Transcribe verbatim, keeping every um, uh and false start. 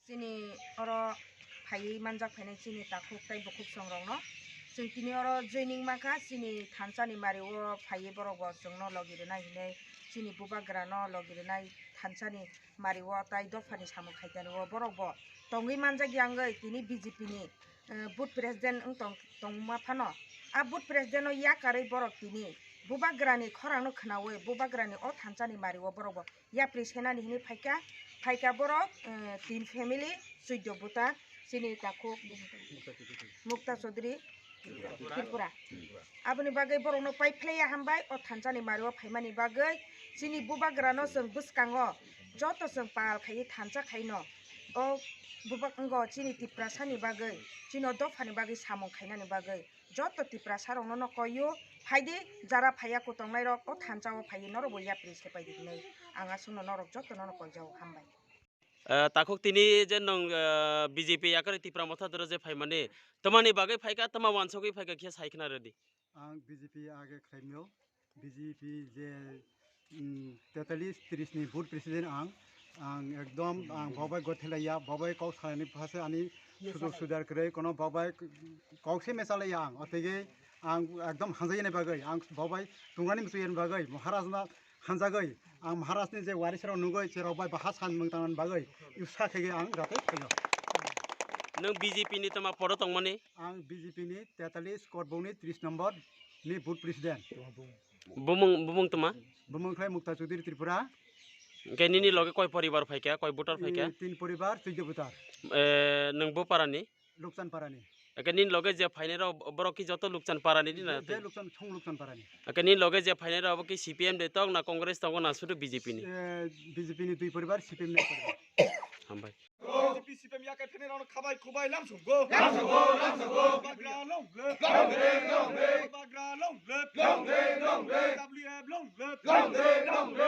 Chini oro phaiwi manjak phainai chini takhuk tei bukhuk songrokno. Chwng tini oro joining mankha, chini thansa ni mari o phaiwi borok bo chwngno logi rwnai hinwi, chini bubagra no logi rwnai thansa ni mari o tai dopha ni samung khaitani o borok bo tongwi manjak ya wngwi tini B J P ni, eh, booth president wng tong, tongma phano. A booth president no yakarwi borok tini bubagra ni khorang no khwnawi bubagra ni o thansa ni mari o borok bo yapri senani hinwi phaikha, phaikha borok, eh, tin family, chwddo buta, chini takhuk Mukta Chaudhary, Tripura. Aboni bagwi borokno pai phlaiya hambai, o thansani mario phaimani bagwi, chini bubagrano chwng bwskango, joto chwng pal khaiwi thansa khaino, o bubak wngo chini Tiprasani bagwi, chini o dophani bagwi samung khainani bagwi. Joto Tiprasa rokno no koiyo, phaidi, jara phaiya kutongnai rok o thansa o phaiwi norok bo yapri se paidi hinwi ang aswkno norok joto no koijao, hambai. Eh, takhuk tini je nwng, eh, B J P yakarwi Tipra Motha doro je phaimani, tamani bagwi phaikha, tama wansugwi phaikha khe sai khna rwdi. Ang B J P age khlaimio, B J P je mm, tetalis tris ni booth president ang, ang ekdom ang bobai gothelaiya, bobai kok salani phase ani sujog sujar kwrwi, kono bobai kok se mechalaiya ang, otege ang ekdom hanjaiyani bagwi, ang bobai tungani muchuyani bagwi, Maharaj na hanjagwi, ang Maharaj ni je waris rok nugwi, cherok bai baha san mung tangmani bagwi, usa khege ang jate khayo. Nwng B J P ni tama poro tongmani? Ang B J P ni tetalis Korbong ni tris number ni booth president. Bumung, bumung tuma? Bumung khlai Mukta Chaudhary Tripura. Hingke nini loge koi poribar phaikha, koi voter phaikha? Tin, tin poribar, chwddo voter. Eh, nwng bo parani? Lukchan parani. Hingke nini loge je phainai rok, borok ki joto Lukchan parani di na? Je, je Lukchan, thung Lukchan parani. Hingke nini loge je phainai rok, obo ki C P M de tok na Congress tongo na sudu B J P ni? Eh, B J P ni dui poribar, C P M ni poribar. Hambai. B J P C P M yakai phainai rokno khabai khubai lamsukgo. Lamsukgo, lamsukgo. Bagra long live. Long live, long live. Bagra long live. Long live, long live. W F long live. Long live, long live.